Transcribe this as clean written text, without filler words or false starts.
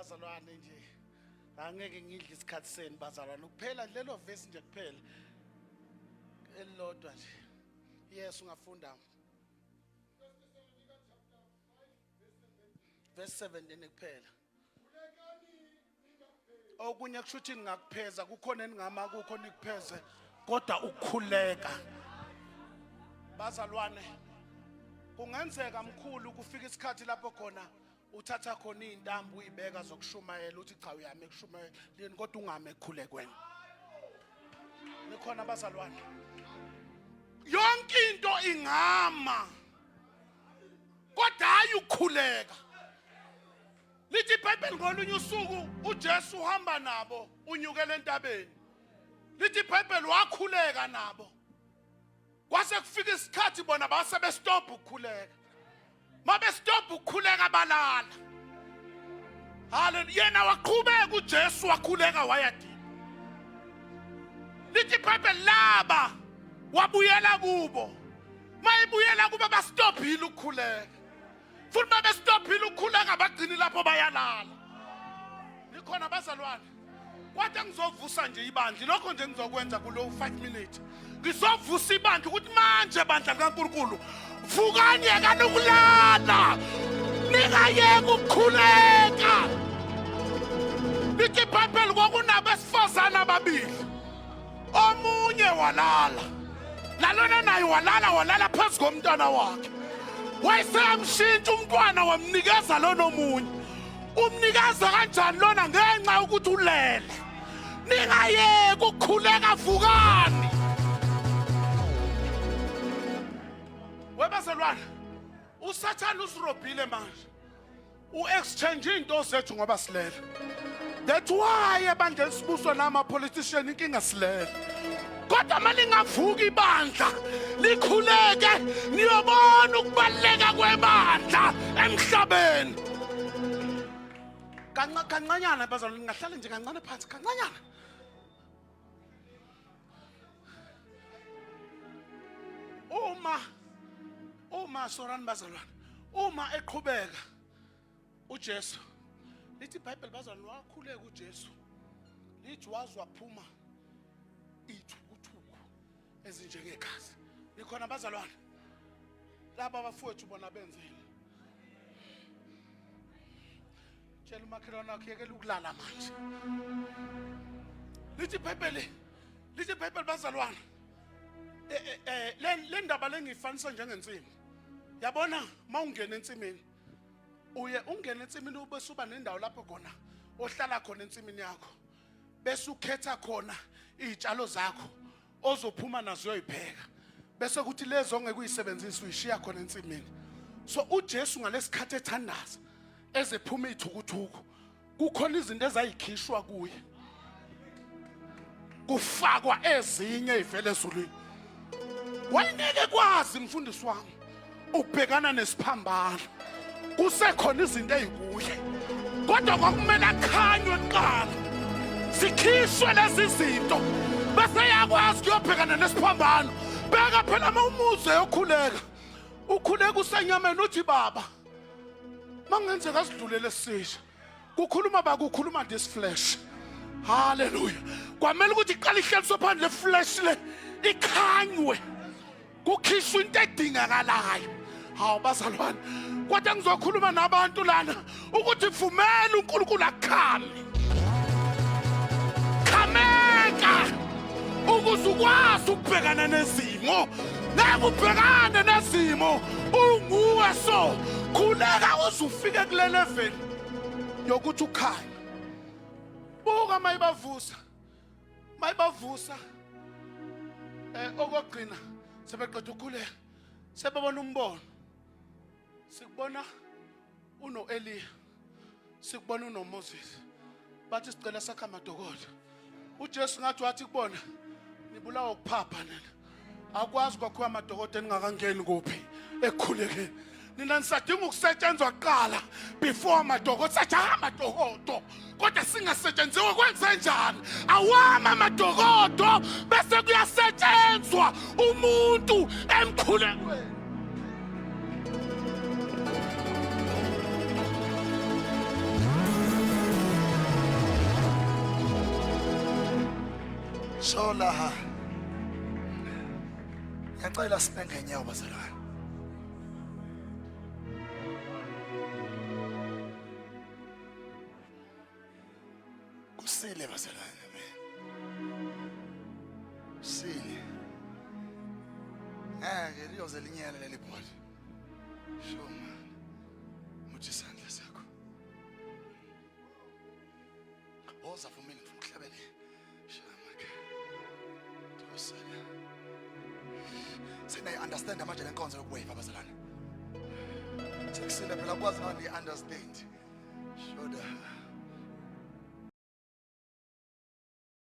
Bazalwane nje angeke ngidle isikhathi senu bazalwane kuphela lelo vesi nje kuphela elilodwa nje. Yes ungafunda. Verse 17 kuphela. Okunye kusho ukuthi ningakupheza kukhona eningama kukho nikupheze kodwa ukukhuleka. Bazalwane kungenzeka mkhulu kufika isikhathi lapho khona uthatha khona izintambo uyibeka zokushumayela uthi cha uyami ekushumayeleni kodwa ungami ekukhulekweni. Nikhona bazalwane. Yonke into ingama kodwa hayi ukukhuleka. Lithi iBhayibheli ngolunye usuku uJesu uhamba nabo unyukela entabeni. Lithi iBhayibheli wakhuleka nabo. Kwase kufika isikhathi bona base bestop ukukhuleka. Mabestop ukukhuleka balala. Haleluya yena waqhubeka uJesu wakhuleka wayadina. Lithi iBhayibheli laba wabuyela kubo. Mayibuyela kubo bastopile ukukhuleka. Futhi babestopile ukukhuleka bagcini lapho bayalala. Nikhona bazalwane. Kwathi ngizovusa nje ibandla lokho nje ngizokwenza kulo 5 minutes. Ngizovusa ibandla ukuthi manje bandla likaNkulunkulu vukani yekani ukulala. Ningayeki ukukhuleka. Lithi iBhayibheli kwakunabesifazane ababili. Omunye walala. Nalona naye walala walala phezu komntwana wakhe. Wayeseyamshintsha umntwana wamnikeza lona omunye. Umnikeza kanjani lona ngenxa yokuthi ulele? Ningayeki ukukhuleka vukani. Webazalwane, uSathane usirobhile manje. U-exchange into zethu ngoba silele. That's why ebandleni sibuswa nama politician inkinga silele. Kodwa uma lingavuka ibandla likhuleke niyobona ukubaluleka kwebandla emhlabeni. Kancanyana bazalwane ningahlala nje kancane phansi kancanyana. Uma uma sorani bazalwane uma eqhubeka uJesu lithi iBhayibheli bazalwane wakhuleka uJesu lithi waze waphuma ithukuthuku ezinjengegazi nikhona bazalwane laba abafowethu bona benzeni tshela umakhelwane wakho yekela ukulala manje lithi iBhayibheli lithi iBhayibheli bazalwane eh, eh, eh, le le ndaba lengiyifanisa njengensimu yabona mawungena ensimini uye ungene ensimini ube suba nendawo lapho khona ohlala khona ensimini yakho bese ukhetha khona izitshalo zakho ozophuma nazo uyoyipheka bese kuthi lezo ongeke uyisebenzise uyishiya khona ensimini so uJesu ngalesikhathi ethandaza ezephuma ithukuthuku kukhona izinto ezayikhishwa kuye kufakwa ezinye ivele ezulwini wayengeke kwazi mfundisi wami ukubhekana nesiphambano kusekhona izinto ezikuye kodwa kwakumele akhanywe kuqala sikhishwe lezi zinto bese yakwazi kuyobhekana nesiphambano bheka phela uma umuze yokhuleka ukhuleka usenyameni uthi baba mangenzeka sidlulele sisha kukhuluma bakukhuluma this flesh haleluya kwamele ukuthi iqale ihleliswe phandle flesh le ikhanywe kukhishwa into edingakalayo hawu bazalwane kodwa ngizokhuluma nabantu lana ukuthi vumela uNkulunkulu akukhame khameka ukuze ukwazi ukubhekana nezimo ngeke ubhekane nezimo unguwe so khuleka uze ufike kule level yokuthi ukhanye buka mayibavusa mayibavusa eh okugcina sebeqeda ukukhuleka sebebona umbono sikubona unoEliya sikubona unoMoses bathi sicela sakha amadokodo uJesu ngathi wathi kubona nibulawa ukuphapha nina akwazi kwakhiwa amadokodo eningakangeni kuphi ekukhulekeni nina nisadinga ukusetshenzwa kuqala before amadokodo sathi amadokodo kodwa singasetshenziwe kwenze njani awama amadokodo bese kuyasetshenzwa umuntu emkhulekweni Shola ha. Ngiyacela sime ngenyawo bazalwane. Kusile bazalwane. Kusile. Ngeke liyoze linyele leli bhodi. Sho man. Muthi isandla sakho. Woza vumile ngifuna ukuhlabele. Shamaka. Thosela. Sinayi understand manje lenkonzo yokuweva bazalwane. Sekusile phela kwazi ngani understand. Shoda.